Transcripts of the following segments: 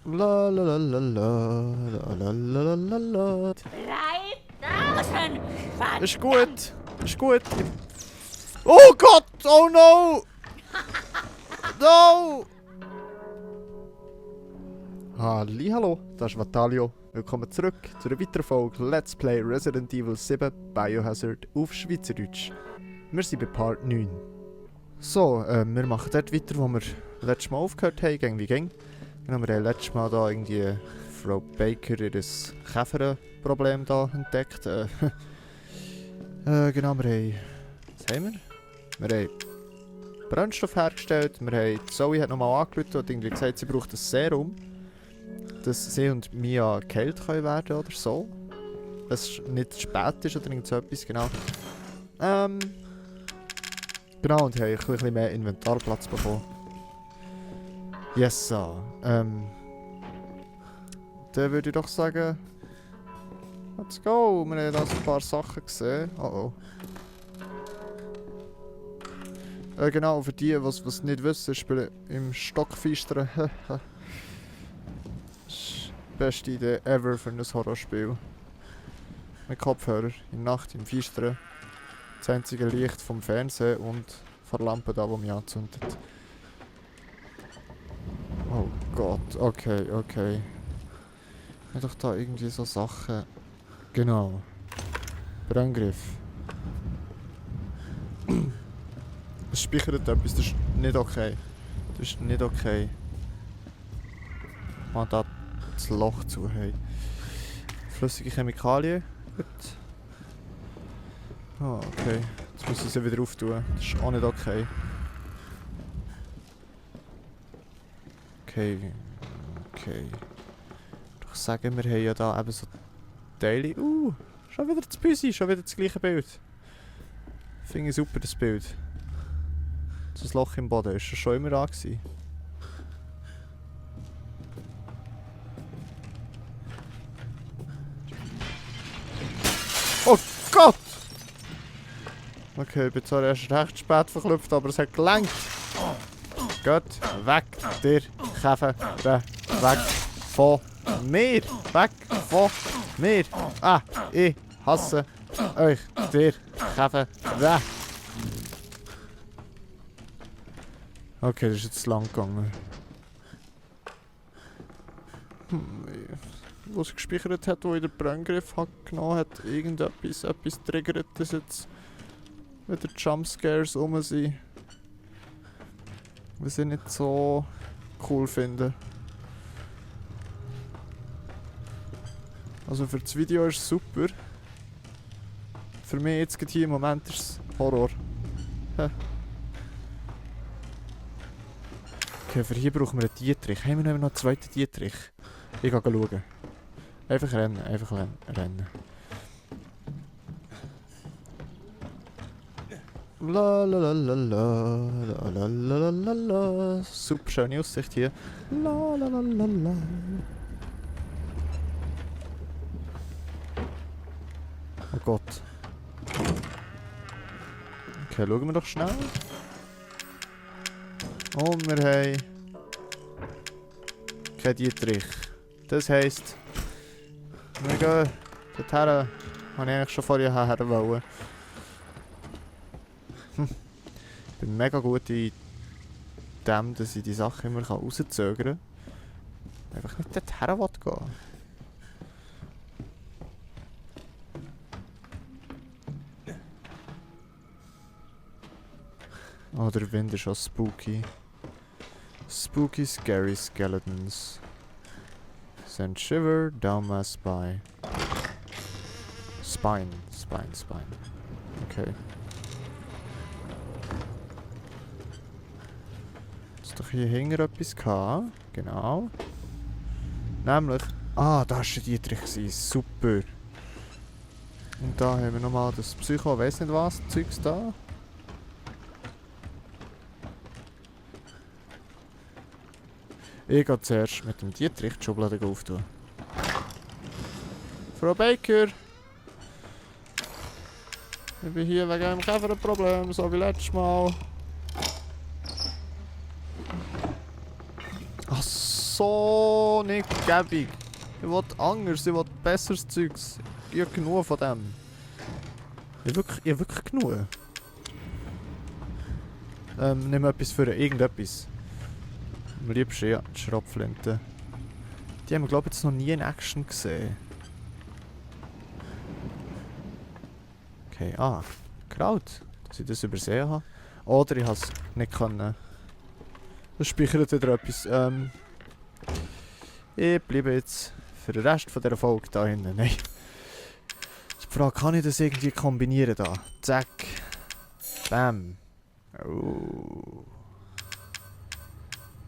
La la la la la la la la la la. 3000 Pfand. Ist gut. Ist gut. Oh Gott! Oh no! No! Hallo, das ist Vatalio. Willkommen zurück zu einer weiteren Folge Let's Play Resident Evil 7 Biohazard auf Schweizerdeutsch. Wir sind bei Part 9. So, wir machen dort weiter, wo wir letztes Mal aufgehört haben, gang wie gang. Genau, wir haben letztes Mal da irgendwie Frau Baker ihr Käferproblem da entdeckt. Genau, wir haben... Was haben wir? Wir haben Brennstoff hergestellt, Zoe hat nochmal angerufen und irgendwie gesagt, sie braucht ein Serum, dass sie und Mia geheilt können werden oder so. Dass es nicht zu spät ist oder irgend so etwas, genau. Genau, und haben ein bisschen mehr Inventarplatz bekommen. Yes, so. Dann würde ich doch sagen... Let's go! Wir haben da ein paar Sachen gesehen. Oh oh. Genau, für die, die es nicht wissen, spielen im Stockfeistern. Beste Idee ever für ein Horrorspiel. Mit Kopfhörer, in der Nacht, im Feistern. Das einzige Licht vom Fernsehen und von der Lampe da, die mich anzündet. Oh Gott, okay. Ich habe doch da irgendwie so Sachen... Genau. Brandgriff. Es speichert etwas, das ist nicht okay. Das ist nicht okay. Man da das Loch zu haben. Flüssige Chemikalien. Gut. Ah, okay. Jetzt muss ich sie wieder auftun. Das ist auch nicht okay. Okay. Doch sagen wir haben ja da eben so Teile. Schon wieder das Büsi, schon wieder das gleiche Bild. Finde ich super, das Bild. Das Loch im Boden, ist das schon immer da gewesen? Oh Gott! Okay, ich bin zwar erst recht spät verklüpft, aber es hat gelangt. Geht weg, dir Käfer, weg von mir, weg von mir. Ah, ich hasse euch, dir Käfer, weg. Okay, das ist jetzt lang gegangen. Was es gespeichert hat, wo ich den Brenngriff genommen hat, etwas triggert, dass jetzt wieder Jumpscares rum sind. Was ich nicht so cool finde. Also für das Video ist es super. Für mich jetzt gerade hier im Moment ist es Horror. Okay, für hier brauchen wir einen Dietrich. Haben wir noch einen zweiten Dietrich? Ich gehe schauen. Einfach rennen. La la la la la la la la la. Super schöne Aussicht hier. La la la la la. Oh Gott. Okay, schauen wir doch schnell. Und wir haben kein Dietrich. Das heisst, wir gehen dorthin, habe ich eigentlich schon vorher her wollen. Ich bin mega gut in dem, dass ich die Sachen immer rauszögern kann. Einfach nicht dorthin gehen. Oh, der Wind ist auch spooky. Spooky, scary skeletons. Send shiver down my spine. Spine. Okay. Ist doch hier hinten etwas gehabt. Genau. Nämlich... Ah, da war der Dietrich. Super. Und da haben wir nochmal das Psycho, weiss nicht was, Zeugs da. Ich gehe zuerst mit dem Dietrich die Schublade auftun. Frau Baker! Ich bin hier wegen einem Käferproblem, so wie letztes Mal. Ach so. so nicht gäbig. Ich will anders, ich will besseres Zeugs. Ich habe genug von dem. Ich habe wirklich genug. Nimm etwas für irgendetwas. Am liebsten, ja, die Schrapflinte. Die haben wir, glaube ich, jetzt noch nie in Action gesehen. Okay, Kraut. Dass ich das übersehen habe. Oder ich habe es nicht können. Das speichert wieder etwas. Ich bleibe jetzt für den Rest von dieser Folge da hinten. Nein. Die Frage, kann ich das irgendwie kombinieren da? Zack. Bam. Oh.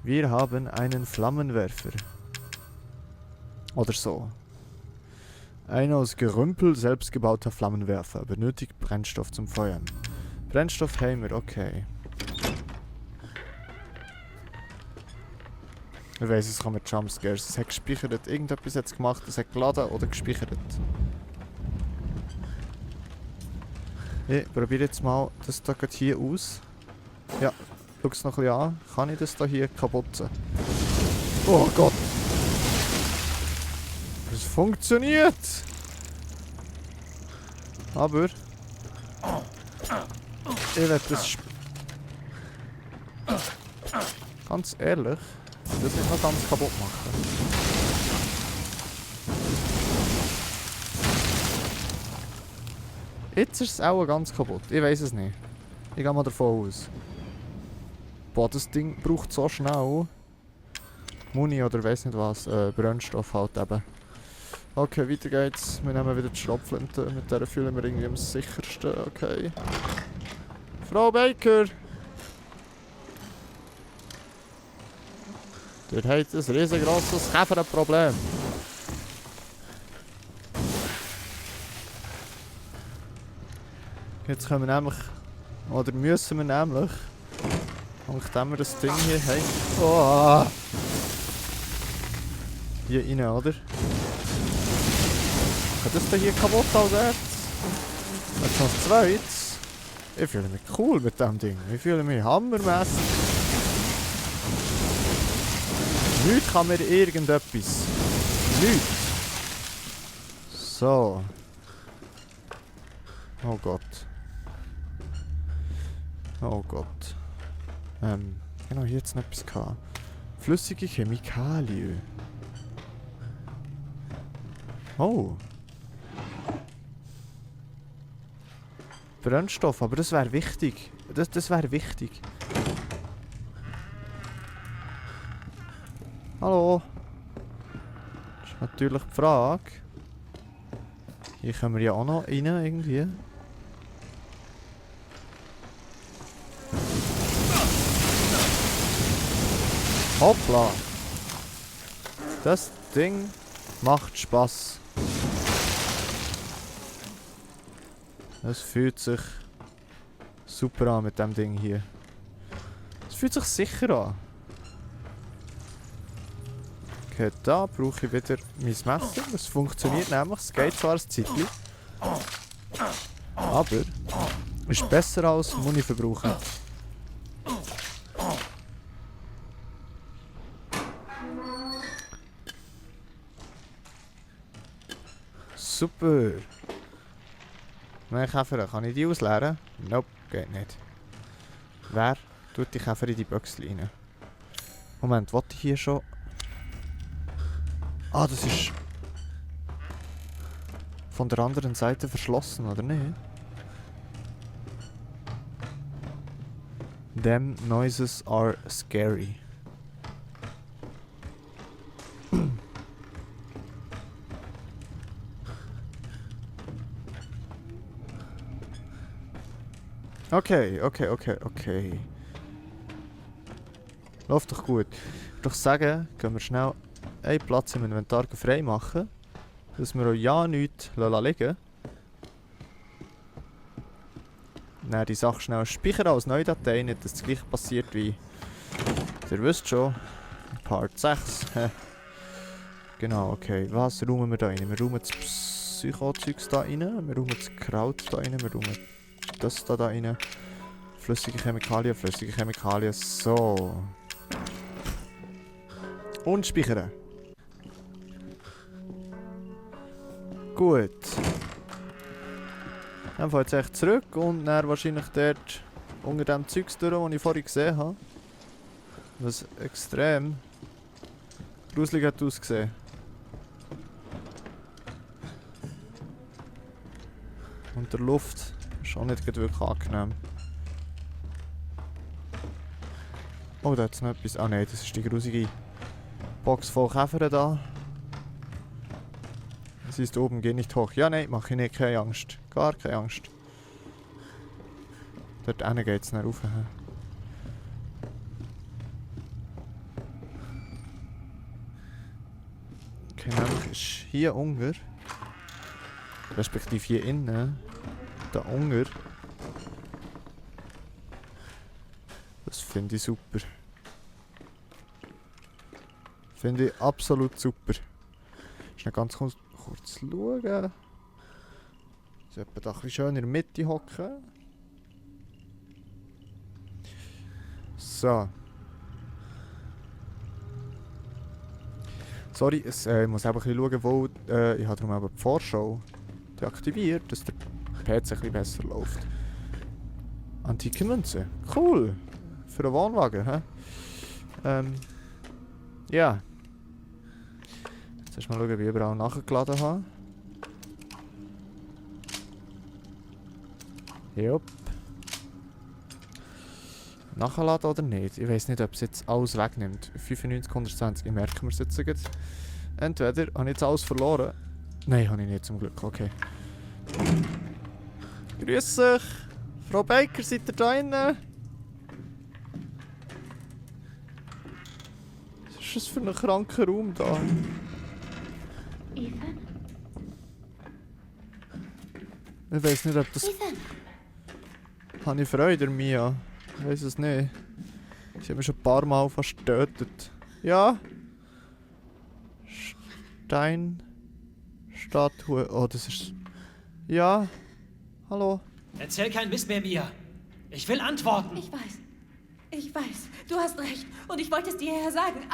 Wir haben einen Flammenwerfer. Oder so. Ein aus Gerümpel selbstgebauter Flammenwerfer. Benötigt Brennstoff zum Feuern. Brennstoff haben wir, okay. Ich weiss, es kann mit Jumpscares. Es hat gespeichert. Irgendetwas hat es gemacht. Es hat geladen oder gespeichert. Ich probiere jetzt mal das da gerade hier aus. Ja, schau es noch ein bisschen an. Kann ich das da hier kaputten? Oh Gott! Es funktioniert! Aber... ich werde das... ganz ehrlich... das nicht noch ganz kaputt machen. Jetzt ist es auch ganz kaputt. Ich weiß es nicht. Ich gehe mal davon aus. Boah, das Ding braucht so schnell Muni oder weiss nicht was. Brennstoff halt eben. Okay, weiter geht's. Wir nehmen wieder die Schrapflinte. Mit der fühlen wir irgendwie am sichersten. Okay. Frau Baker! Dort hat ein riesengroßes Käferproblem. Jetzt können wir nämlich, oder müssen wir nämlich, nachdem wir das Ding hier haben, oh, hier rein, oder? Kann das denn hier kaputt als erstes? Jetzt noch das zweites. Ich fühle mich cool mit dem Ding. Ich fühle mich hammermässig. Nichts kann mir irgendetwas. Nichts. So. Oh Gott. Oh Gott. Genau, hier jetzt noch etwas gehabt. Flüssige Chemikalien. Oh. Brennstoff, aber das wäre wichtig. Das wäre wichtig. Hallo. Das ist natürlich die Frage. Hier können wir ja auch noch rein irgendwie. Hoppla. Das Ding macht Spaß. Es fühlt sich super an mit dem Ding hier. Es fühlt sich sicher an. Okay, da brauche ich wieder mein Messer. Das funktioniert nämlich. Es geht zwar ein Zeitchen. Aber ist besser als Muni verbrauchen. Super. Nein, Käfer, kann ich die ausleeren? Nope, geht nicht. Wer tut die Käfer in die Büchse rein? Moment, wollte ich hier schon... Ah, das ist... von der anderen Seite verschlossen, oder nicht? Them noises are scary. Okay. Läuft doch gut. Ich würde doch sagen, können wir schnell einen Platz im Inventar frei machen, dass wir auch ja nichts liegen. Dann die Sache schnell speichern als neue Datei, nicht dass das gleiche passiert wie, ihr wisst schon, Part 6. Genau, okay. Was räumen wir da rein? Wir räumen das Psycho-Zeugs da rein, wir räumen das Kraut da rein, wir räumen das da rein. Flüssige Chemikalien, so. Und speichern. Gut. Dann fahre ich jetzt echt zurück und dann wahrscheinlich dort unter dem Zeugs durch, das ich vorhin gesehen habe. Was extrem gruselig hat ausgesehen. Und der Luft ist auch nicht wirklich angenehm. Oh, da hat es noch etwas. Ah nein, das ist die grusige Box voll Käfer da. Das ist oben, geh nicht hoch. Ja, nein, mache ich nicht, keine Angst. Gar keine Angst. Dort hinten geht es nicht rauf. Okay, nämlich ist hier unten, respektive hier innen, da unten. Das finde ich super. Finde ich absolut super. Ich muss ganz kurz schauen. So etwa da ein bisschen schön in der Mitte hocken. So. Sorry, ich muss einfach ein bisschen schauen, wo ich habe darum eben die Vorschau deaktiviert, dass der PC ein bisschen besser läuft. Antike Münze. Cool. Für einen Wohnwagen, hä? Ja. Jetzt erst mal schauen, wie ich überall nachgeladen habe. Jupp. Nachladen oder nicht? Ich weiß nicht, ob es jetzt alles wegnimmt. 95, 120. Ich merke mir es jetzt sogar. Entweder habe ich jetzt alles verloren. Nein, habe ich nicht, zum Glück. Okay. Grüß euch. Frau Baker, seid ihr da drinnen? Was ist das für ein kranker Raum da? Ethan? Ich weiß nicht, ob das... Ethan? Habe ich Freude an Mia? Ich weiß es nicht. Sie haben mich schon ein paar Mal fast getötet. Ja? Steinstatue. Oh, das ist... Ja? Hallo? Erzähl kein Mist mehr, Mia. Ich will Antworten. Ich weiß. Ich weiß. Du hast recht. Und ich wollte es dir ja sagen.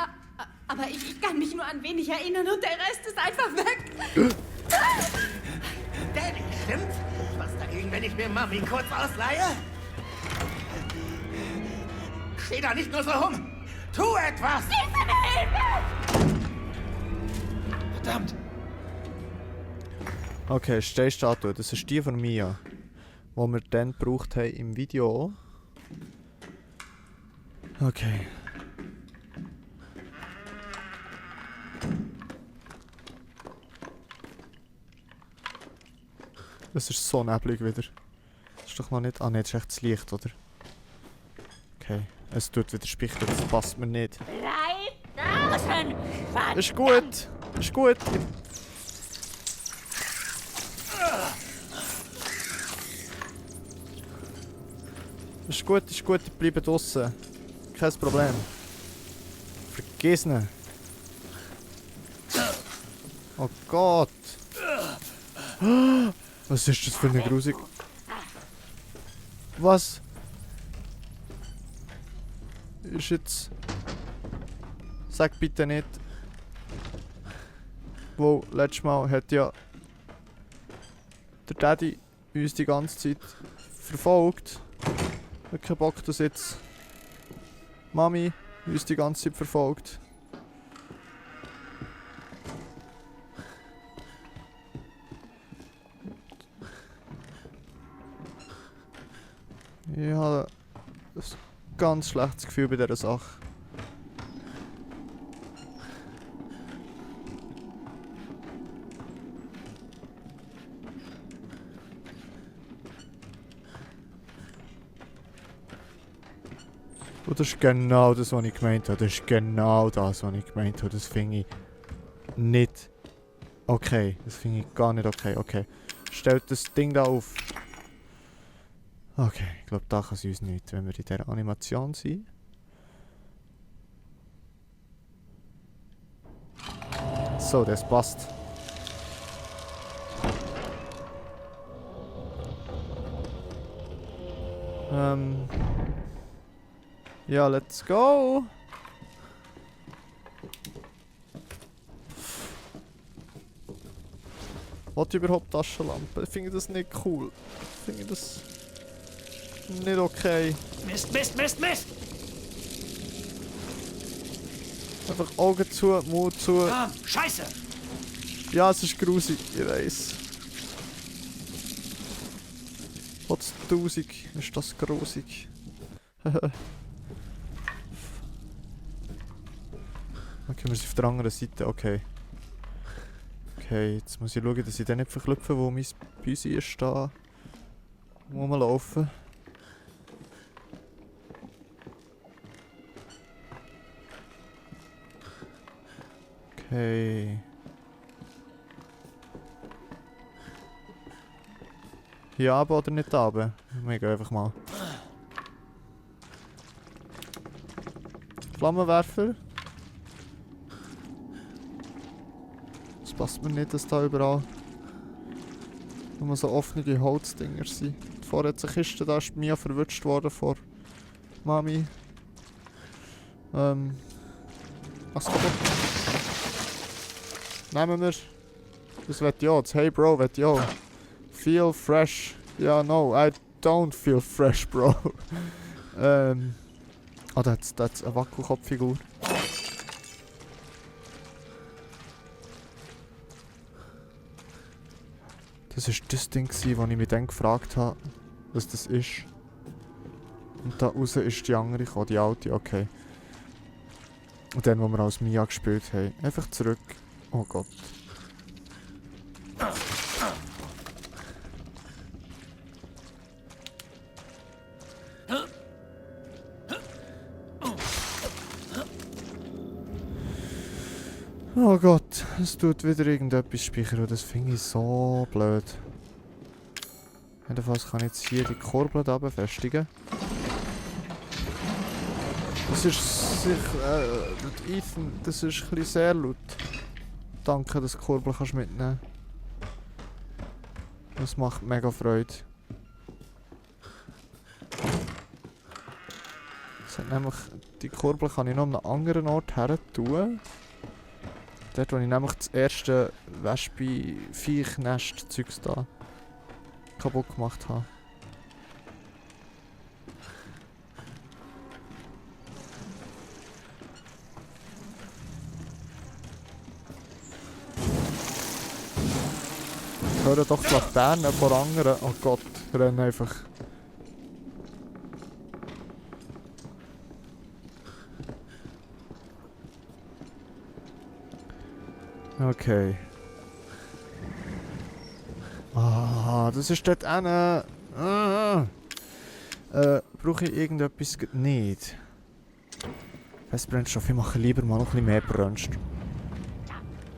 Aber ich kann mich nur an wenig erinnern und der Rest ist einfach weg. Daddy, stimmt's? Was dagegen, wenn ich mir Mami kurz ausleihe? Steh da nicht nur so rum! Tu etwas! Verdammt. Okay, Steinstatue. Das ist die von Mia. Die wir dann gebraucht haben im Video. Okay. Es ist so neblig wieder. Das ist doch noch nicht... Ah ne, das ist echt das Licht, oder? Okay. Es tut wieder speichern, das passt mir nicht. Bleib draußen! Verdammt! Ist gut! Ist gut! Ist gut, ich bleibe draussen. Kein Problem. Vergiss nicht. Oh Gott! Was ist das für eine Grusig? Was? Ist jetzt... Sag bitte nicht. Wo, letztes Mal hat ja... der Daddy uns die ganze Zeit verfolgt. Ich hab keinen Bock, dass jetzt... Mami uns die ganze Zeit verfolgt. Ich habe ein ganz schlechtes Gefühl bei dieser Sache. Und das ist genau das, was ich gemeint habe. Das ist genau das, was ich gemeint habe. Das finde ich nicht okay. Das finde ich gar nicht okay. Okay. Stellt das Ding da auf. Okay, ich glaube, da kann sie uns nicht, wenn wir in dieser Animation sind. So, das passt. Ja, let's go! Wollt ihr überhaupt Taschenlampe? Ich finde das nicht cool. Ich finde das nicht okay. Mist, Mist, Mist, Mist! Einfach Augen zu, Mund zu. Ah, Scheiße! Ja, es ist grusig, ich weiss. Trotz 1000 ist das grusig. Okay, wir sind auf der anderen Seite, okay. Okay, jetzt muss ich schauen, dass ich den nicht verklüpfe, wo mein Büsi ist da. Rumlaufen. Okay. Hier runter oder nicht runter? Wir gehen einfach mal. Flammenwerfer. Es passt mir nicht, dass da überall nur so offene Holzdinger sind. Vorher hat eine Kiste, da ist Mia verwünscht worden von Mami. Was kaputt? Nehmen wir. Das wird ja. Das Hey Bro wird ja. Feel fresh. Ja, no, I don't feel fresh, bro. Oh, that's eine Wackelkopffigur. Das war das Ding, das ich mich dann gefragt habe, was das ist. Und da raus ist die andere gekommen, die alte, okay. Und dann, wo wir als Mia gespielt haben. Einfach zurück. Oh Gott. Oh Gott, es tut wieder irgendetwas speichern und das finde ich so blöd. Jedenfalls kann ich jetzt hier die Kurbel da befestigen. Das ist Ethan, das ist ein bisschen sehr laut. Danke, dass du die Kurbel kannst mitnehmen. Das macht mega Freude. Das hat nämlich, die Kurbel kann ich noch an einem anderen Ort her tun. Dort, wo ich nämlich das erste Wespe-Viechnest-Zeugs da kaputt gemacht habe. Ich höre doch die Laternen von anderen. Oh Gott, rennen einfach. Okay. Ah, das ist dort eine. Brauche ich irgendetwas nicht? Festbrennstoff, ich mache lieber mal noch ein bisschen mehr Brennstoff.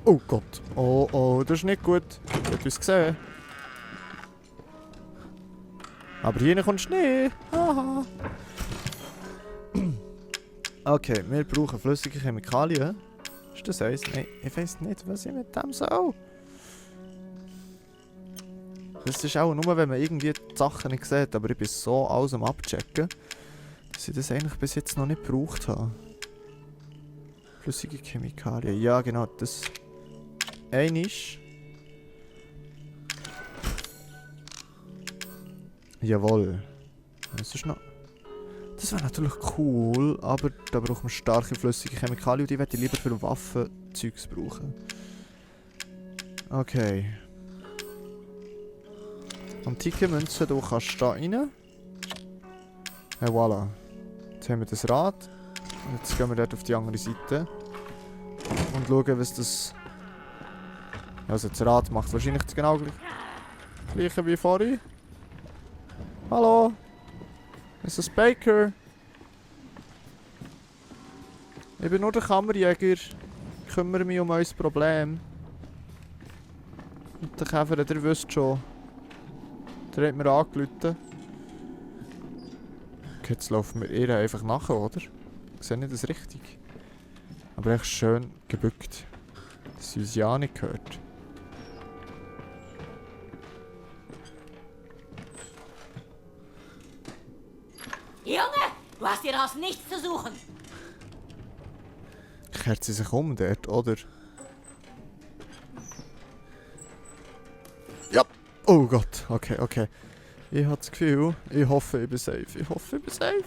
Oh Gott. Oh, oh, das ist nicht gut. Ich habe etwas gesehen. Aber hier kommt Schnee. Haha. Okay, wir brauchen flüssige Chemikalien. Ist das eins? Nein, ich weiß nicht, was ich mit dem soll. Das ist auch nur, wenn man irgendwie die Sachen nicht sieht, aber ich bin so alles am Abchecken, dass ich das eigentlich bis jetzt noch nicht gebraucht habe. Flüssige Chemikalien, ja genau, das einisch. Jawohl. Das ist noch... Das wäre natürlich cool, aber da braucht man starke flüssige Chemikalien und die werde ich lieber für Waffenzeugs brauchen. Okay. Antike Münzen, du kannst da rein. Et voilà. Jetzt haben wir das Rad. Und jetzt gehen wir dort auf die andere Seite. Und schauen, was das... Also das Rad macht wahrscheinlich das genau gleiche wie vorhin. Hallo? Mrs. Baker? Ich bin nur der Kammerjäger. Ich kümmere mich um unser Problem. Und der Käfer, der wisst schon. Der hat mir angerufen. Okay, jetzt laufen wir ihr einfach nachher, oder? Ich sehe nicht das richtig. Aber echt schön gebückt. Dass sie uns ja nicht hört. Junge, du hast hier draußen nichts zu suchen. Kehrt sie sich um dort, oder? Oh Gott, okay, okay. Ich habe das Gefühl, ich hoffe, ich bin safe. Ich hoffe, ich bin safe.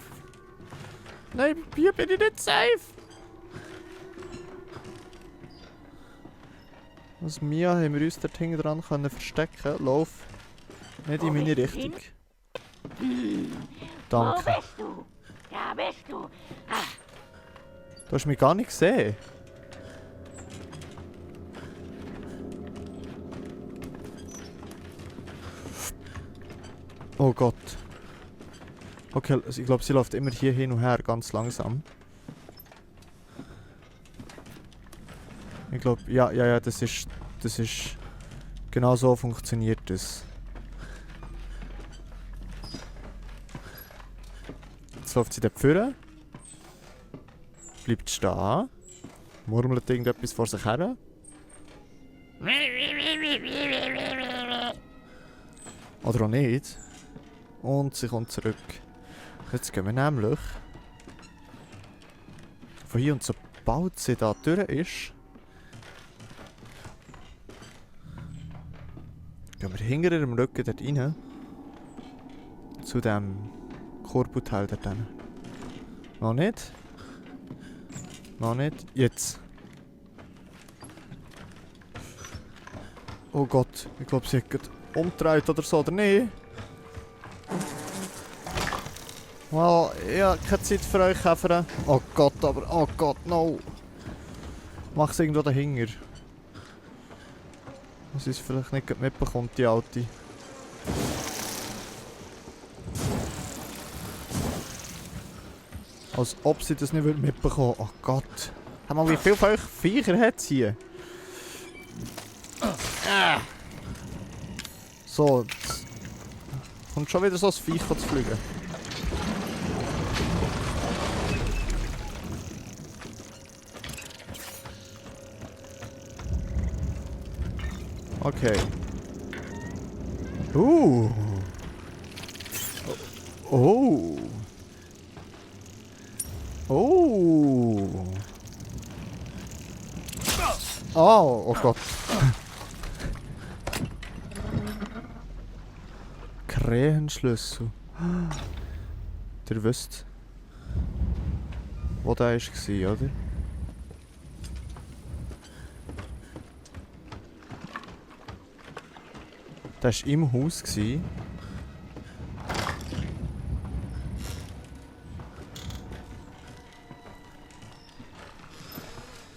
Nein, hier bin ich nicht safe. Als Mia haben wir uns dort hinten dran können verstecken. Lauf nicht in meine Richtung. Wo Danke. bist du? Da bist du. Du hast mich gar nicht gesehen. Oh Gott. Okay, also ich glaube, sie läuft immer hier hin und her, ganz langsam. Ich glaube, ja, das ist... Genau so funktioniert das. Jetzt läuft sie dort vorne. Bleibt stehen. Murmelt irgendetwas vor sich her. Oder auch nicht. Und sie kommt zurück. Jetzt gehen wir nämlich von hier, und sobald sie da durch ist, gehen wir hinter ihrem Rücken dort rein. Zu dem Korbuteil dort hinten. Noch nicht. Noch nicht. Jetzt. Oh Gott, ich glaube, sie hat gerade umgedreht oder so, oder nicht? Well, ich habe keine Zeit für euch, Käfer. Oh Gott, aber... Oh Gott, no. Mach's irgendwo dahinter. Was sie es vielleicht nicht mitbekommt, die Alte. Als ob sie das nicht mitbekommen. Oh Gott. Hör mal, wie viele von euch Viecher hat sie hier? So, jetzt kommt schon wieder so ein Viech zu fliegen. Okay. Oh. Oh. Oh. Oh, oh Gott. Krähenschlüssel. Ihr wisst, wo der war, oder? Der war im Haus.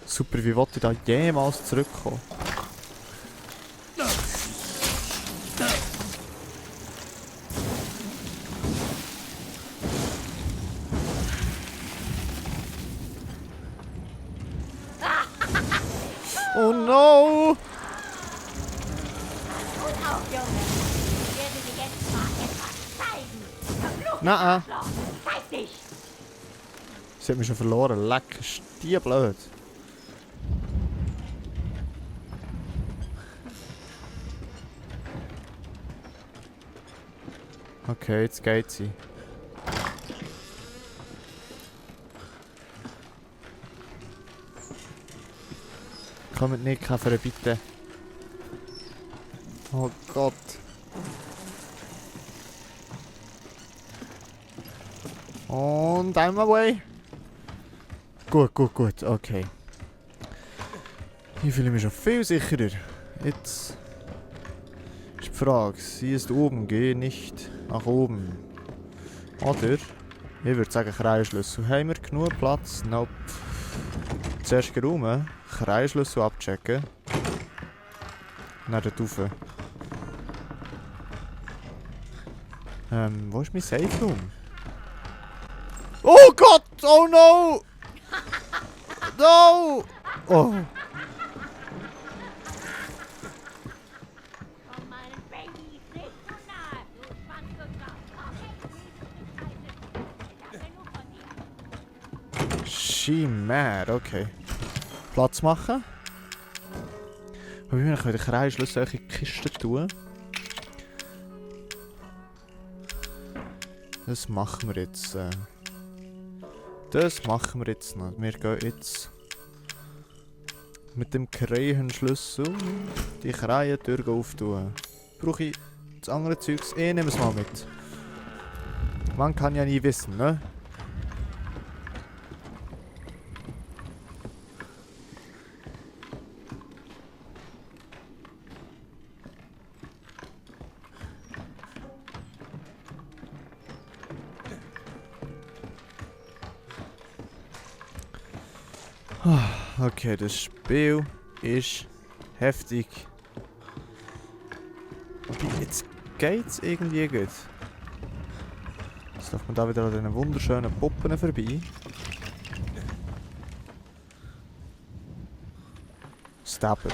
Super, wie wollte ich da jemals zurückkommen? Oh no! Und auch, Junge. Ich werde dir jetzt mal etwas zeigen. Verfluchtes Nein. Arschloch. Zeig dich. Sie hat mich schon verloren. Leck, ist die blöd. Okay, jetzt geht sie. Kommt nicht, Käfer, bitte. Oh Gott. Und I'm away. Gut, gut, gut, okay. Hier fühle ich mich schon viel sicherer. Jetzt ist die Frage, sie ist oben, geh nicht nach oben. Oder, ich würde sagen Kreisschlüssel. Haben wir genug Platz? Nope. Zuerst rum, Kreisschlüssel abchecken. Dann dort rauf. Wo ist mein Safe Room? Oh Gott! Oh no! No! Oh. Komm meinen Babys nicht zu nahe, du Schwanzluther. Okay, genug von dir. She mad, okay. Platz machen. Aber wir können den Kreisschlüssel in die Kiste tun. Das machen wir jetzt. Das machen wir jetzt noch. Wir gehen jetzt mit dem Krähenschlüssel die Krähentür auftun. Brauche ich das andere Zeugs. Ich nehme es mal mit. Man kann ja nie wissen, ne? Okay, das Spiel ist heftig. Wobei, jetzt geht's irgendwie gut. Jetzt läuft man da wieder an diesen wunderschönen Puppen vorbei. Stabber.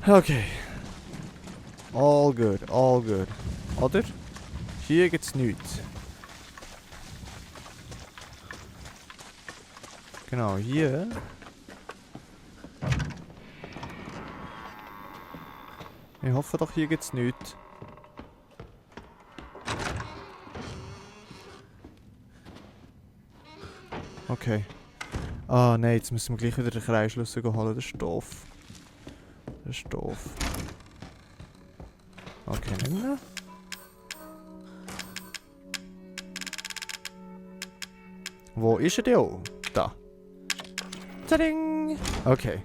Okay. All good, all good. Oder? Hier gibt's nichts. Genau, hier. Ich hoffe doch, hier gibt's nichts. Okay. Ah, nein, jetzt müssen wir gleich wieder den Kreisschlüssel holen. Das ist doof. Das ist doof. Okay, nehmen. Wo ist er denn? Da. Tading! Okay.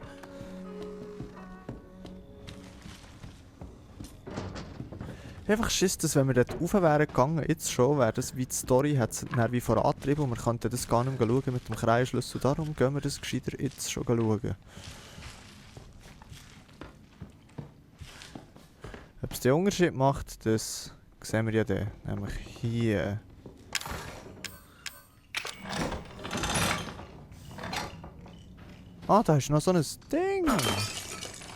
Einfach Schiss, dass wenn wir dort rauf wären gegangen, jetzt schon, wäre das wie die Story, hat es dann wie vorangetrieben und wir könnten das gar nicht mehr schauen mit dem Kreisschlüssel. Darum gehen wir das gescheiter jetzt schon schauen. Ob es den Unterschied macht, das sehen wir ja dann. Nämlich hier. Ah, da ist noch so ein Ding.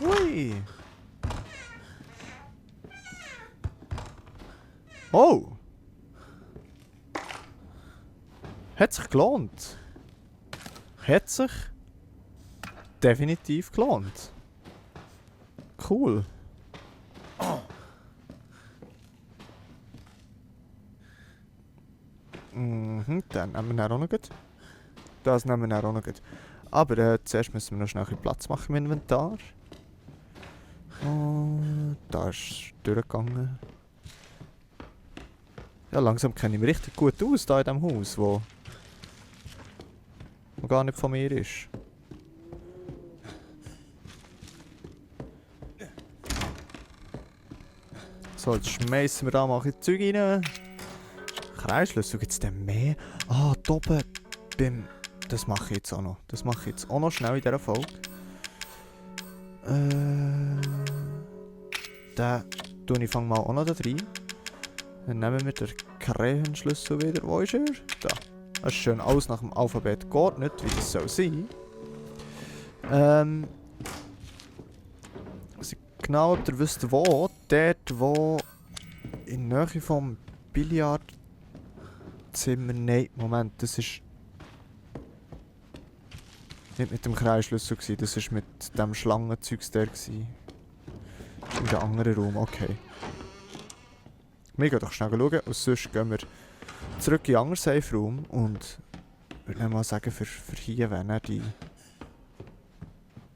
Hui. Oh. Hat sich gelohnt. Hat sich definitiv gelohnt. Cool. Mhm, dann nehmen wir auch noch gut. Das nehmen wir auch noch gut. Aber zuerst müssen wir noch schnell ein bisschen Platz machen im Inventar. Und da ist es durchgegangen. Ja, langsam kenne ich mich richtig gut aus hier in diesem Haus, wo gar nicht von mir ist. So, jetzt schmeißen wir da mal ein bisschen Zeug rein. Kreisschlüssel, gibt es denn mehr? Ah, da oben beim... Das mache ich jetzt auch noch. Das mache ich jetzt auch noch schnell in dieser Folge. Den fange mal auch noch da rein. Dann nehmen wir den Krähenschlüssel wieder. Wo ist er? Da. Das ist schön alles nach dem Alphabet geordnet, wie das soll sein. Also genau, ob ihr wisst wo. Dort, wo in der Nähe vom Billardzimmer... Nein, Moment, das ist... Nicht mit dem Kreisschlüssel gewesen, das war mit dem Schlangenzeugs der gewesen. In einem anderen Raum, okay. Wir gehen doch schnell schauen und sonst gehen wir zurück in den anderen Safe-Raum und ich würde mal sagen, für hier wäre dann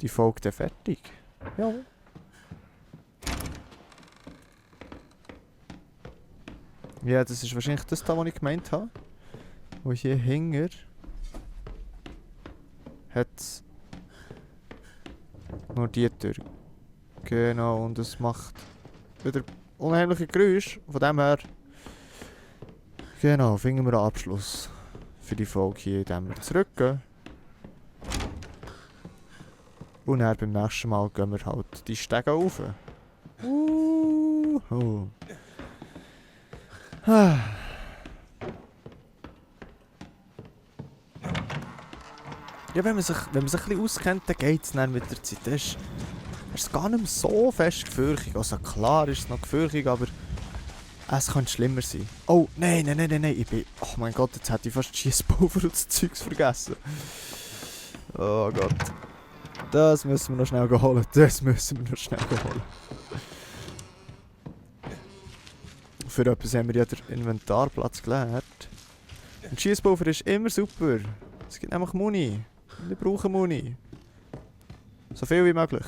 die Folge dann fertig. Ja. Ja, das ist wahrscheinlich das da, was ich gemeint habe. Wo hier hinger hat nur die Tür. Genau, und es macht wieder unheimliche Geräusche. Von dem her, genau, finden wir einen Abschluss für die Folge hier, indem wir zurückgehen. Und dann beim nächsten Mal gehen wir halt die Stege rauf. Ja, wenn man sich ein bisschen auskennt, dann geht es dann mit der Zeit. Das ist gar nicht mehr so fest gefürchtig. Also klar ist es noch gefürchtig, aber es könnte schlimmer sein. Oh, nein. Ich bin... Oh mein Gott, jetzt hätte ich fast Schiesspulver und das Zeugs vergessen. Oh Gott. Das müssen wir noch schnell holen. Für etwas haben wir ja den Inventarplatz geleert. Ein Schiesspulver ist immer super. Es gibt nämlich Muni. Wir brauchen Muni. So viel wie möglich.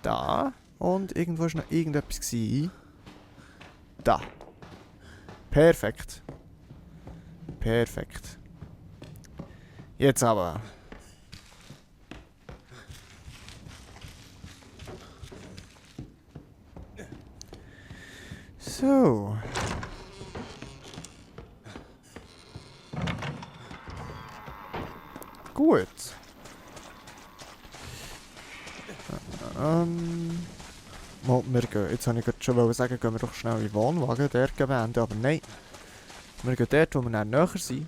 da. Und irgendwo war noch irgendetwas. Da. Perfekt. Perfekt. Jetzt aber. So. Gut. Wir gehen. Jetzt wollte ich schon sagen, gehen wir doch schnell in den Wohnwagen, dort wenden, aber nein. Wir gehen dort, wo wir dann näher sind.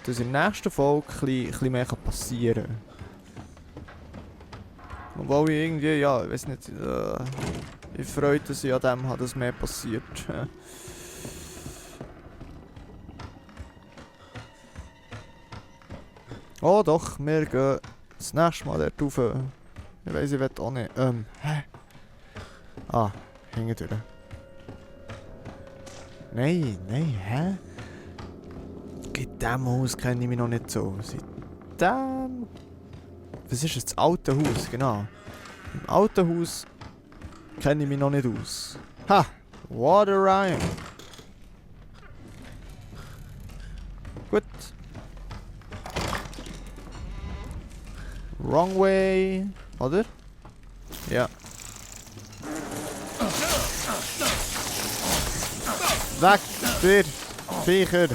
Dass in der nächsten Folge ein bisschen mehr passieren kann. Obwohl ich irgendwie, ja, ich weiß nicht, ich freue mich, dass ich an dem habe, dass mehr passiert. Oh doch, wir gehen das nächste Mal dort rauf. Ich weiss, ich will auch nicht. Hä? Ah, hingedurch. Nein, hä? In diesem Haus kenne ich mich noch nicht so. Seit dem... Was ist das alte Haus? Genau. Im alten Haus kenne ich mich noch nicht aus. Ha! What a rhyme! Gut. Wrong way. Oder? Ja. Weg, dir, Viecher!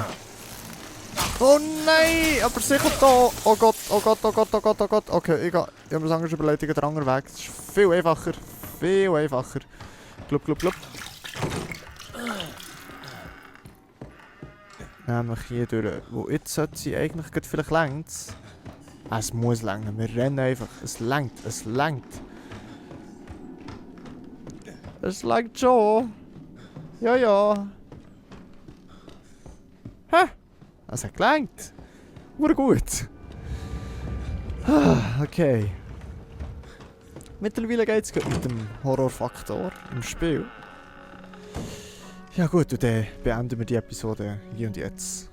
Oh nein! Aber sicher da! Oh Gott, oh Gott, oh Gott, oh Gott, oh Gott. Okay, ich habe mir das anders überlegt, ich gehe den anderen Weg. Das ist viel einfacher. Viel einfacher. Glub, glub, glub. Nämlich hier durch. Wo jetzt sollte sie eigentlich gerade vielleicht längst. Es muss länger. Wir rennen einfach. Es längt. Es längt. Es längt schon. Ja, ja. Hä? Es hat gelangt. War gut. Okay. Mittlerweile geht es mit dem Horrorfaktor im Spiel. Ja gut, und dann beenden wir die Episode hier und jetzt.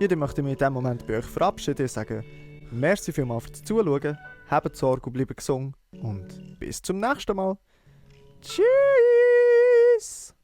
Ich möchte mich in diesem Moment bei euch verabschieden und sagen, merci vielmals fürs Zuschauen, habt Sorge und bleibt gesund und bis zum nächsten Mal. Tschüss!